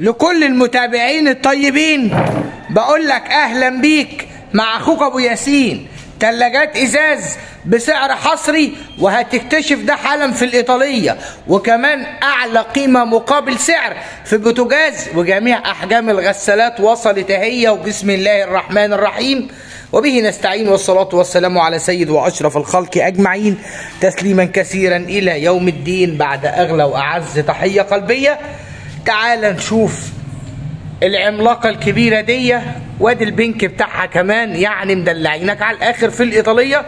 لكل المتابعين الطيبين بقول لك اهلا بيك مع اخوك ابو ياسين. تلاجات ازاز بسعر حصري، وهتكتشف ده حالا في الايطالية، وكمان اعلى قيمة مقابل سعر في بوتاجاز، وجميع احجام الغسالات وصلت اهي. وبسم الله الرحمن الرحيم وبه نستعين، والصلاة والسلام على سيد واشرف الخلق اجمعين، تسليما كثيرا الى يوم الدين. بعد اغلى واعز تحية قلبية، تعال نشوف العملاقة الكبيرة دي، وادي البنك بتاعها كمان، يعني مدلعينك على الاخر في الايطالية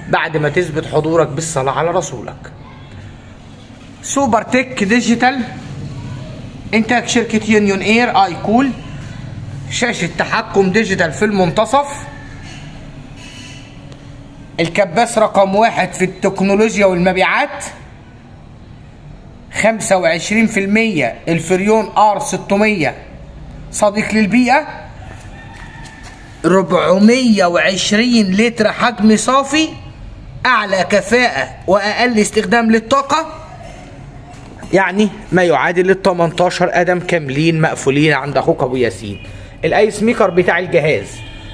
بعد ما تثبت حضورك بالصلاة على رسولك. سوبر تك digital، انتاج شركة يونيون اير ايكول، شاشة تحكم digital في المنتصف، الكباس رقم 1 في التكنولوجيا والمبيعات، 25% الفريون R 600 صديق للبيئة، 420 لتر حجم صافي، أعلى كفاءة وأقل استخدام للطاقة، يعني ما يعادل 18 قدم كاملين مقفولين عند أخوك أبو ياسين. ال ice maker بتاع الجهاز،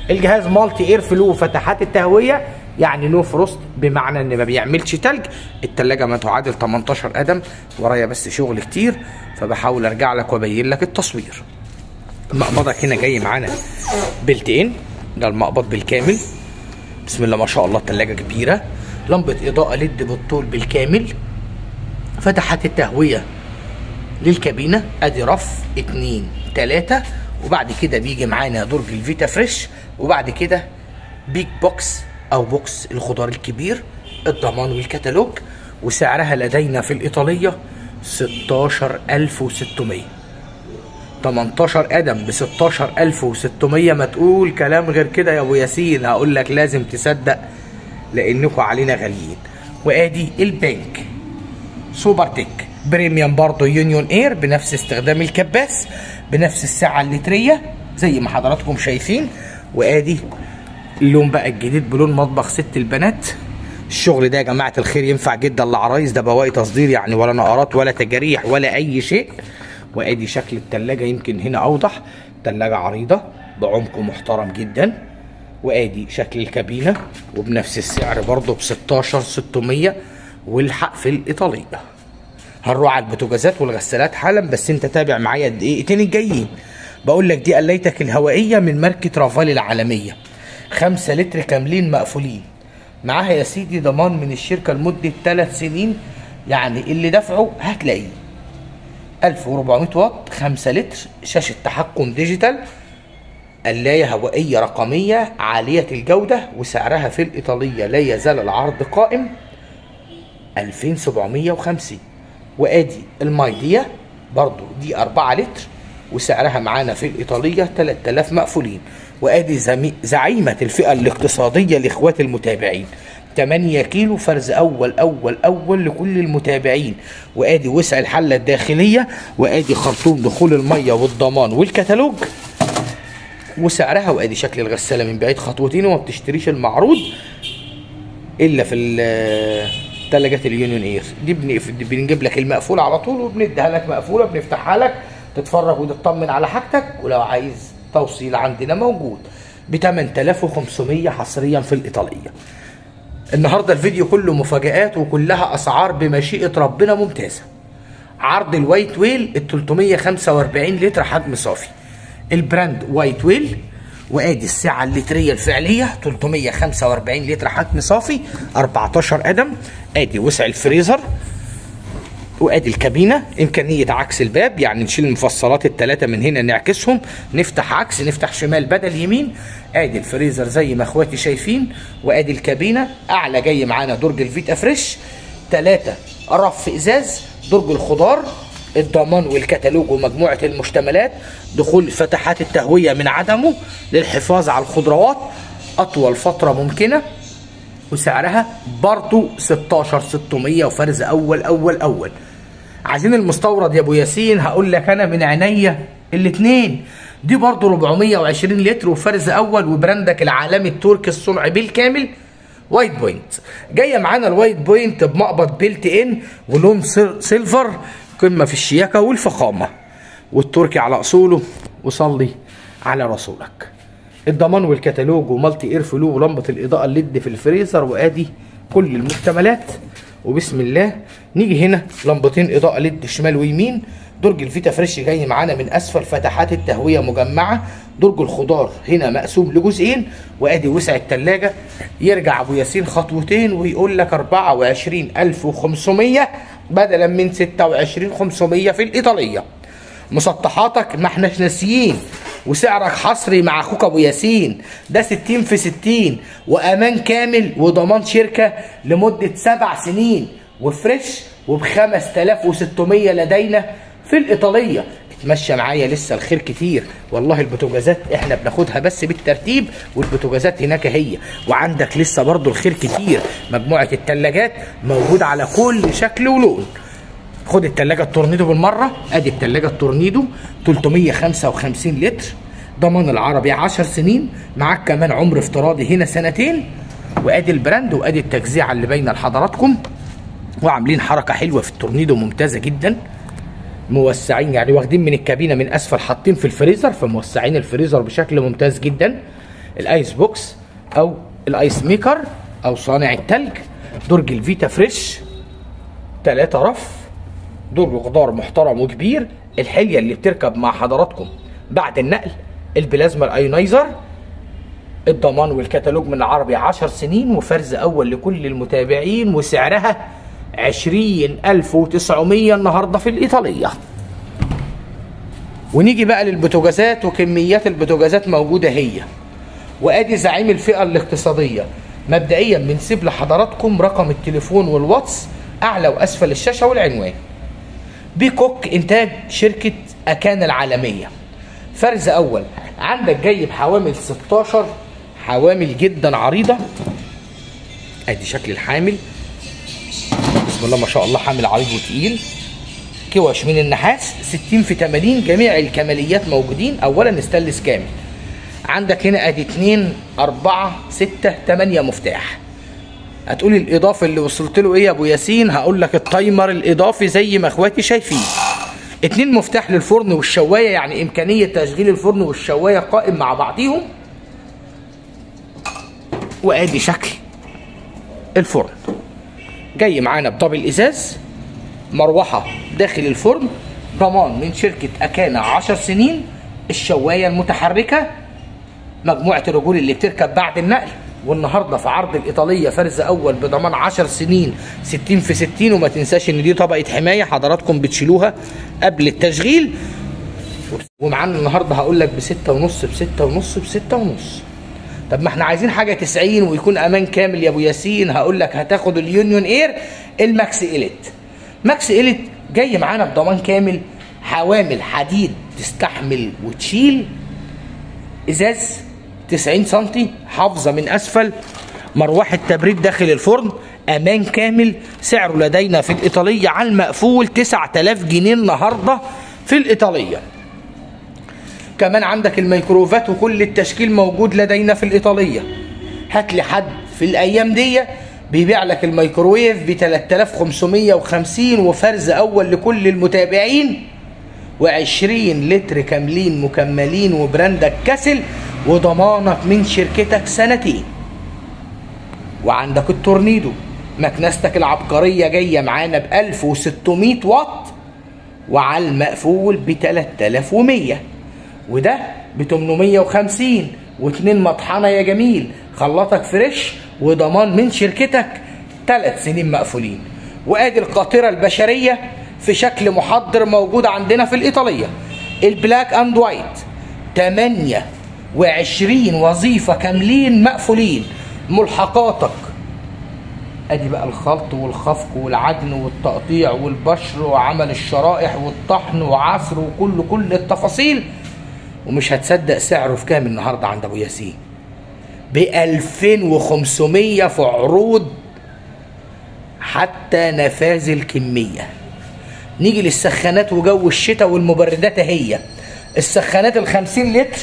الجهاز multi air flow، فتحات التهوية، يعني no frost، بمعنى ان ما بيعملش تلج. التلاجة ما تعادل 18 قدم. ورايا بس شغل كتير، فبحاول ارجع لك وابين لك التصوير. مقبضك هنا جاي معانا built in، ده المقبض بالكامل، بسم الله ما شاء الله. التلاجة كبيرة، لمبة اضاءة LED بالطول بالكامل، فتحات التهوية للكابينة، ادي رف 2 3، وبعد كده بيجي معانا درج الفيتا فريش، وبعد كده big box او box الخضار الكبير، الضمان والكتالوج. وسعرها لدينا في الايطالية 16600، 18 قدم ب 16600. ما تقول كلام غير كده يا ابو ياسين، هقول لك لازم تصدق لانكم علينا غاليين. وادي البنك سوبر تك premium برضه يونيون اير، بنفس استخدام الكباس، بنفس السعة اللتريه زي ما حضراتكم شايفين. وادي اللون بقى الجديد بلون مطبخ ست البنات. الشغل ده يا جماعة الخير ينفع جدا للعرايس، ده بواقي تصدير يعني، ولا نقرات ولا تجاريح ولا اي شيء. وادي شكل التلاجة يمكن هنا اوضح، تلاجة عريضة بعمق محترم جدا. وادي شكل الكابينه، وبنفس السعر برضه ب 16600، والحق في الايطالية. هنروح على البوتاجازات والغسالات حالا، بس انت تابع معايا الدقيقتين الجايين. بقول لك دي قلايتك الهوائية من ماركة رافال العالمية، 5 لتر كاملين مقفولين، معاها يا سيدي ضمان من الشركة لمدة 3 سنين، يعني اللي دفعه هتلاقيه. 1400 واط، 5 لتر، شاشة تحكم digital، قلايه هوائية رقمية عالية الجودة، وسعرها في الايطالية لا يزال العرض قائم 2750. وادي المايديا برضو دي 4 لتر، وسعرها معانا في الايطالية 3000 مقفولين. وادي زعيمه الفئة الاقتصادية لاخوات المتابعين، 8 كيلو فرز اول اول اول لكل المتابعين. وادي وسع الحلة الداخلية، وادي خرطوم دخول المية والضمان والكتالوج وسعرها. وادي شكل الغسالة من بعيد خطوتين، وما بتشتريش المعروض الا في ثلاجات اليونيون اير دي، بنجيب لك المقفول على طول، وبنديها لك مقفولة، بنفتحها لك تتفرج وتطمن على حاجتك. ولو عايز توصيل عندنا موجود ب 8500 حصريا في الايطالية. النهارده الفيديو كله مفاجآت وكلها اسعار بمشيئة ربنا ممتازة. عرض الوايت ويل ال 345 لتر حجم صافي، ال brand وايت ويل، وادي السعة اللتريه الفعلية 345 لتر حجم صافي، 14 قدم. ادي وسع الفريزر، وادي الكابينه، امكانية عكس الباب، يعني نشيل المفصلات الثلاثة من هنا نعكسهم، نفتح عكس، نفتح شمال بدل يمين. ادي الفريزر زي ما اخواتي شايفين، وادي الكابينه. اعلى جاي معانا درج الفيتا فريش، 3 رف ازاز، درج الخضار، الضمان والكتالوج ومجموعة المشتملات، دخول فتحات التهويه من عدمه للحفاظ على الخضروات اطول فترة ممكنة. وسعرها برضو 16600، وفرز اول اول اول. عايزين المستورد يا ابو ياسين؟ هقول لك انا من عينيا الاثنين. دي برضو 420 لتر وفرز اول، و brand ك العالمي التركي الصنع بالكامل وايت بوينت. جاية معانا الوايت بوينت بمقبض built in ولون silver، قمة في الشياكه والفخامه. والتركي على اصوله، وصلي على رسولك. الضمان والكتالوج و multi air flow ولمبه الاضاءة ال LED في الفريزر، وادي كل المكتملات. وبسم الله نيجي هنا لمبتين اضاءه LED شمال ويمين. درج الفيتا فريش جاي معانا من اسفل، فتحات التهويه مجمعة. درج الخضار هنا مقسوم لجزئين، وادي وسع الثلاجة. يرجع ابو ياسين خطوتين ويقول لك 24500 بدلا من 26500 في الايطالية. مسطحاتك ما احناش ناسيين، وسعرك حصري مع اخوك ابو ياسين، ده 60 في 60 وامان كامل وضمان شركة لمدة 7 سنين وفريش، وب 5600 لدينا في الايطالية. اتمشى معايا لسه الخير كتير والله. البوتاجازات احنا بناخدها بس بالترتيب، والبوتاجازات هناك هي، وعندك لسه برضو الخير كتير. مجموعة الثلاجات موجودة على كل شكل ولون. خد التلاجة التورنيدو بالمرة، ادي التلاجة التورنيدو 355 لتر، ضمان العربي 10 سنين، معاك كمان عمر افتراضي هنا سنتين. وادي ال brand وادي التجزيعة اللي باينة لحضراتكم. وعاملين حركة حلوة في التورنيدو ممتازة جدا، موسعين يعني واخدين من الكابينة من اسفل حاطين في الفريزر، فموسعين الفريزر بشكل ممتاز جدا. ال ice box او ال ice maker او صانع التلج. درج الفيتا فريش 3 رف، درج خضار محترم وكبير. الحلية اللي بتركب مع حضراتكم بعد النقل، البلازما ال ionizer، الضمان والكتالوج من العربي 10 سنين، وفرز اول لكل المتابعين، وسعرها 20900 النهارده في الايطالية. ونيجي بقى للبوتاجازات، وكميات البوتاجازات موجودة هي. وادي زعيم الفئة الاقتصادية. مبدئيا بنسيب لحضراتكم رقم التليفون والواتس اعلى واسفل الشاشة والعنوان. بيكوك انتاج شركة اكان العالمية، فرز اول. عندك جاي بحوامل 16، حوامل جدا عريضة. ادي شكل الحامل، بسم الله ما شاء الله، حامل عريض وتقيل. كوش من النحاس 60 في 80، جميع الكماليات موجودين. اولا استانلس كامل. عندك هنا ادي 2 4 6 8 مفتاح. هتقولي الاضافي اللي وصلت له ايه يا ابو ياسين؟ هقول لك ال timer الاضافي زي ما اخواتي شايفين. 2 مفتاح للفرن والشوايه، يعني امكانية تشغيل الفرن والشوايه قائم مع بعضيهم. وادي شكل الفرن جاي معانا ب double ازاز، مروحة داخل الفرن، ضمان من شركة اكانا 10 سنين، الشوايه المتحركة، مجموعة الرجول اللي بتركب بعد النقل. والنهارده في عرض الايطالية فرز اول بضمان 10 سنين 60 في 60. وما تنساش ان دي طبقه حماية حضراتكم بتشيلوها قبل التشغيل. ومعانا النهارده هقول لك ب6.5 ب6.5 ب6.5. طب ما احنا عايزين حاجة 90 ويكون امان كامل يا ابو ياسين. هقول لك هتاخد اليونيون اير الماكس اليت. ماكس اليت جاي معانا بضمان كامل، حوامل حديد تستحمل وتشيل، ازاز 90 سنتي، حافظه من اسفل، مروحة تبريد داخل الفرن، امان كامل. سعره لدينا في الايطالية على المقفول 9000 جنيه النهارده في الايطالية. كمان عندك الميكروفات وكل التشكيل موجود لدينا في الايطالية. هات لي حد في الايام دي بيبيع لك الميكروويف ب 3550 وفرز اول لكل المتابعين، و20 لتر كاملين مكملين، وبراندك كاسل، وضمانك من شركتك سنتين. وعندك التورنيدو مكنستك العبقرية جاية معانا ب 1600 واط، وعلى المقفول ب 3100، وده ب 850، واتنين مطحنة يا جميل، خلاطك فريش، وضمان من شركتك 3 سنين مقفولين. وادي القاطرة البشرية في شكل محضر موجود عندنا في الإيطالية، ال black and white، 28 وظيفة كاملين مقفولين، ملحقاتك ادي بقى الخلط والخفق والعجن والتقطيع والبشر وعمل الشرائح والطحن وعصر وكل كل التفاصيل. ومش هتصدق سعره في كام النهارده عند ابو ياسين، ب 2500 في عروض حتى نفاذ الكمية. نيجي للسخانات وجو الشتاء والمبردات. هي السخانات ال 50 لتر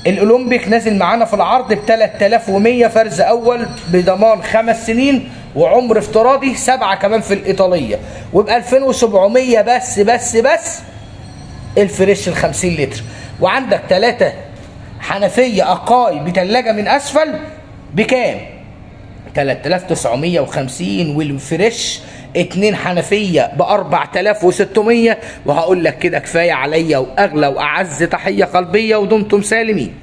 الاولمبيك نازل معانا في العرض ب 3100 فرز اول بضمان 5 سنين وعمر افتراضي 7 كمان في الايطالية، وب 2700 بس بس بس الفريش ال 50 لتر. وعندك 3 حنفية اقاي بتلاجه من اسفل بكام؟ 3950. والفريش 2 حنفية ب 4600. وهقول لك كده كفاية عليا، واغلى واعز تحية قلبية، ودمتم سالمين.